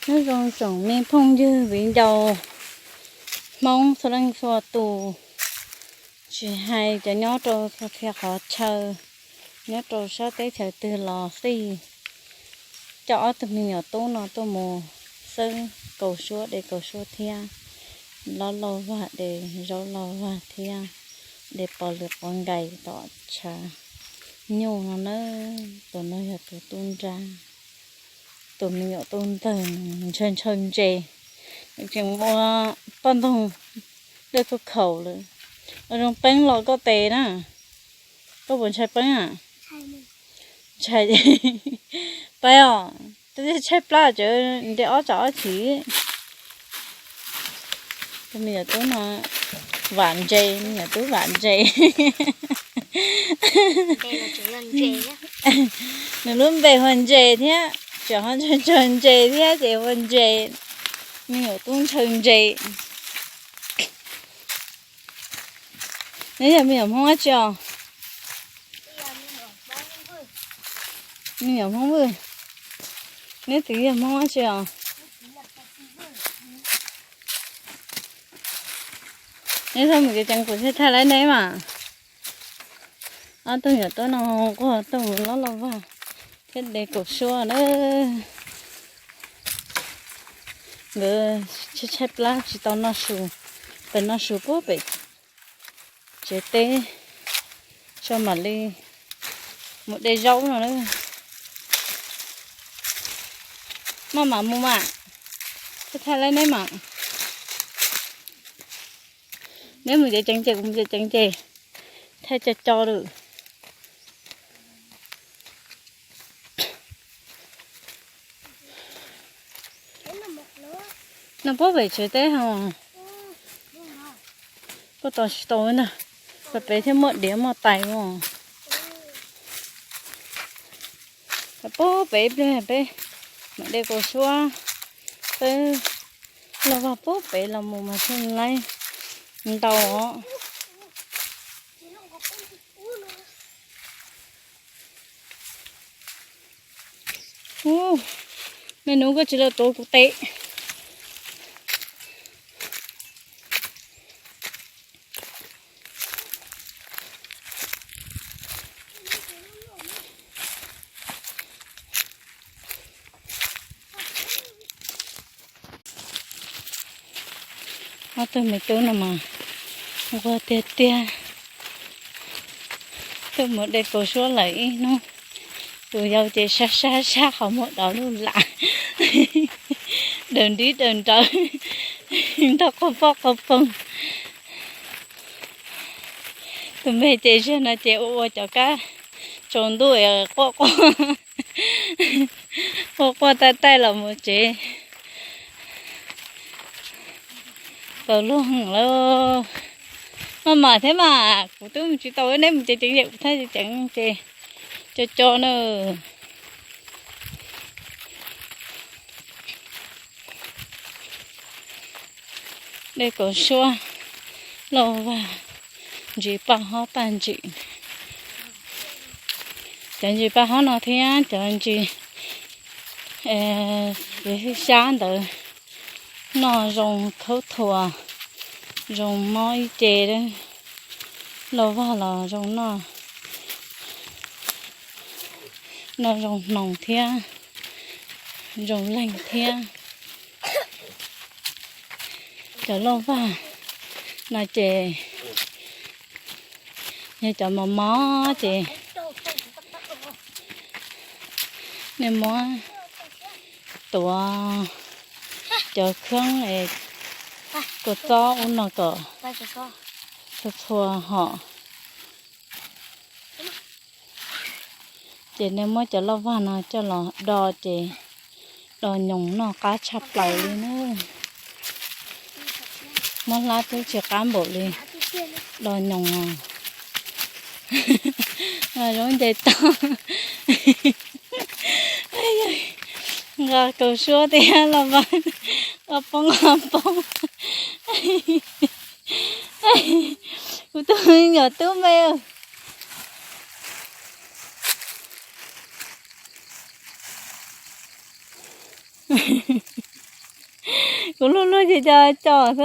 Nyob zoo tsoom me phooj ywg viv ncaus Hmoob txhua leej txhua tus, tsis hais cov nyob rau txhua txhia qhov chaw, nyob rau sab teb chaws twg los xij, coj ob tug me nyuam tub no tuaj mus xwb, kaus suab de kaus suab thiab, lob lauj vag de zaub lauj vag thiab, de pos lwm quav nkais tom tshav nyuj no na. Tus no yog tus tub nrab, tus me nyuam tub ntawg ntshaw ntshaw ntses, tseem ua poj ntxoog dej khaub khaum lawm. Ua zoo peeb los koj tes na, koj puas ntshai peeb a? Ntshai, peb os, twb tshaib plab tsev nte ob tsam ob chim. Tus me nyuam tub no vam ntses, me nyuam tub vam ntses. Nws lub npe hu ua Ntses thiab, tseem ho ntshaw ntshaw ntses thiab ces hu ua Ntses, me nyuam tub ntshaw ntses. Neb yog me nyuam Hmoob dab tsi os? Me nyuam Hmoob Vwj. Neb txiv yog Hmoob dab tsi os? Neb txhob mus ceev ceev kuv thiaj thaij laib neb mas. Ob tug nyuam tub no nquag tuaj mus lob lauj vag thiab de kaus suab na. Nkawd tshaib tshaib plab tsis tau noj su, pem noj su puag pem tsev teb, tso mam li mus de zaub no na. Maj mam mus mas, thiaj thaij laib neb mas. Neb mus ceev ceev ces kuv mus ceev ceev ces thaij co co lawm. No puag pem tsev teb ho. Koj tos tsis tau ntag, pem thiaj muaj diav muaj tais os. Puag pem ib pliag peb mam de kaus suab, peb lauj vag puag pem los mus mas thiaj laib ntau os. Ub, me nus koj tsis los tuav kuv tes. Ob tug me tub no mas nquag tiag tiag. Tuaj mus de kaus suab lawm ib hnub, tus yau ces sab sab sab qhov muag dov lug lam, daws nrib daws nrawv, nrog quaj poj quaj poog. Tus me ces zag no ces ua ua cov kab tsaus ntuj quaj quaj, quaj quaj taij taij los mus tsev. Tau luag lawm. Maj mam thiab mas, kuv twb mus tsis tau, neb mus ceev ceev ces kuv thaij ceev ceev ces co co na. Dej kaus suab, lauj vag, ntsis paj hob paj ntsim. Cov ntsis paj hob no thiab cov ntsis xyab ntawd noj zoo khaub thuas, zoo mob ib ce. Lauj vag los zoo noj, noj zoo hnoos thiab, zoo leeg thiab. Cov lauj vag no ces yog cov mos mos ces nej muab tuav cov khoob es kua txob ub no kom txhua txhua hom. Ces nej muab cov lauj vag no coj los do ces do nyoos noj qab tshaj plaws li na. Muab hlab twb tsis qab npaum li do nyoos os. Zoo nce toj. Nqa kaus suab thiab lauj vag, nqa poob nqa poob. Kuv tus me nyuam tub me. Kuv luag luag ces cov coj xwb.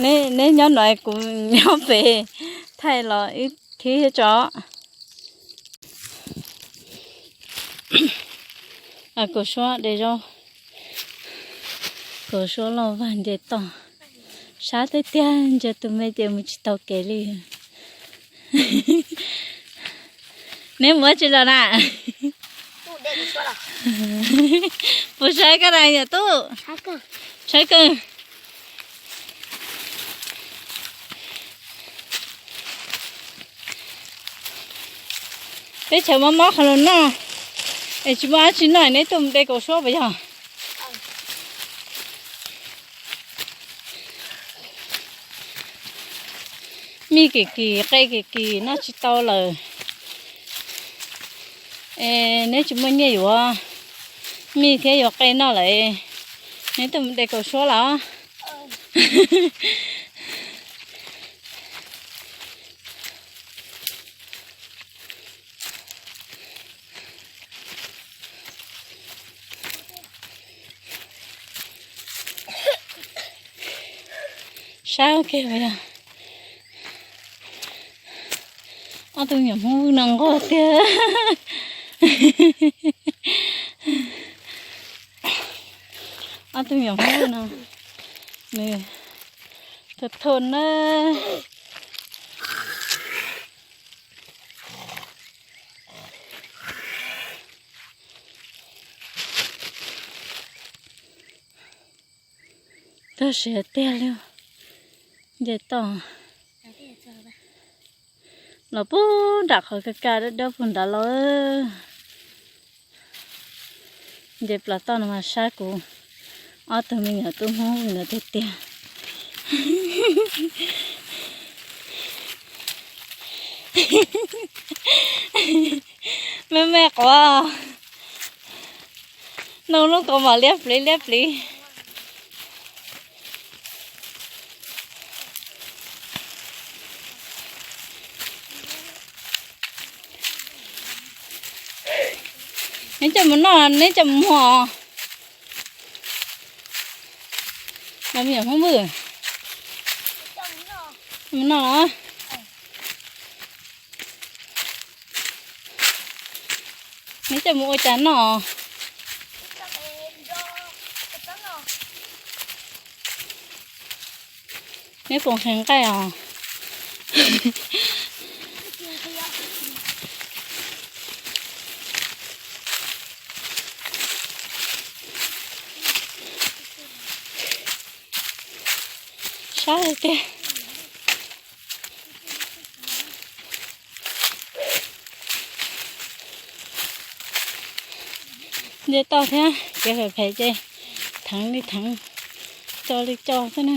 Neb nyob no kuv nyob pem, thaij los ib thib tso. Kaum suab de zaub, kaum suab loj vag nce toj, sab tiag tiag, ntsia tus me ces mus tsis tau kev li. Neb mus ua tsi los na? Puas saib koj na yom tub? Saib kawg. Teb chaws mob mob qhov los noj, es tsis muaj dab tsi noj neb tuaj mus de kaum suab puas yog? Mij kim kim qe kim kim noj tsis tau lawm. Es neb tsis muaj nyiaj yuav mij thiab yuav qe noj lawm, neb tuaj mus de kaum suab los. Saib ua ke puas yog? Ob tug me nyuam Hmoob Vwj no nquag tiag. Ob tug me nyuam Hmoob Vwj no nws thum thum na. Tag siav tiag li. Nce toj los puag nram qhov kaj kaj dawb dawb puag nrad los. Nce plaws toj no mas saib kuv ob tug me nyuam tub Hmoob Vwj no tiag tiag. Me me quav, noj lub kaus mom liab pliv liab pliv. Neb coj mus noj, neb coj mus muag. Los me nyuam Hmoob Vwj, mus noj los. Neb coj mus ua cas noj? Neb puas nqhis nqaij os? Sab tiag. Nce toj thiab kev phem phem ces theev li theev, co li co xwb na.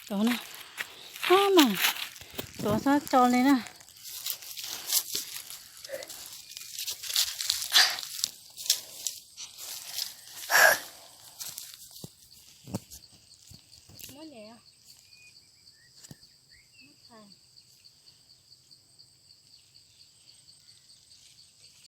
Tuav na, tuav xwb co li na.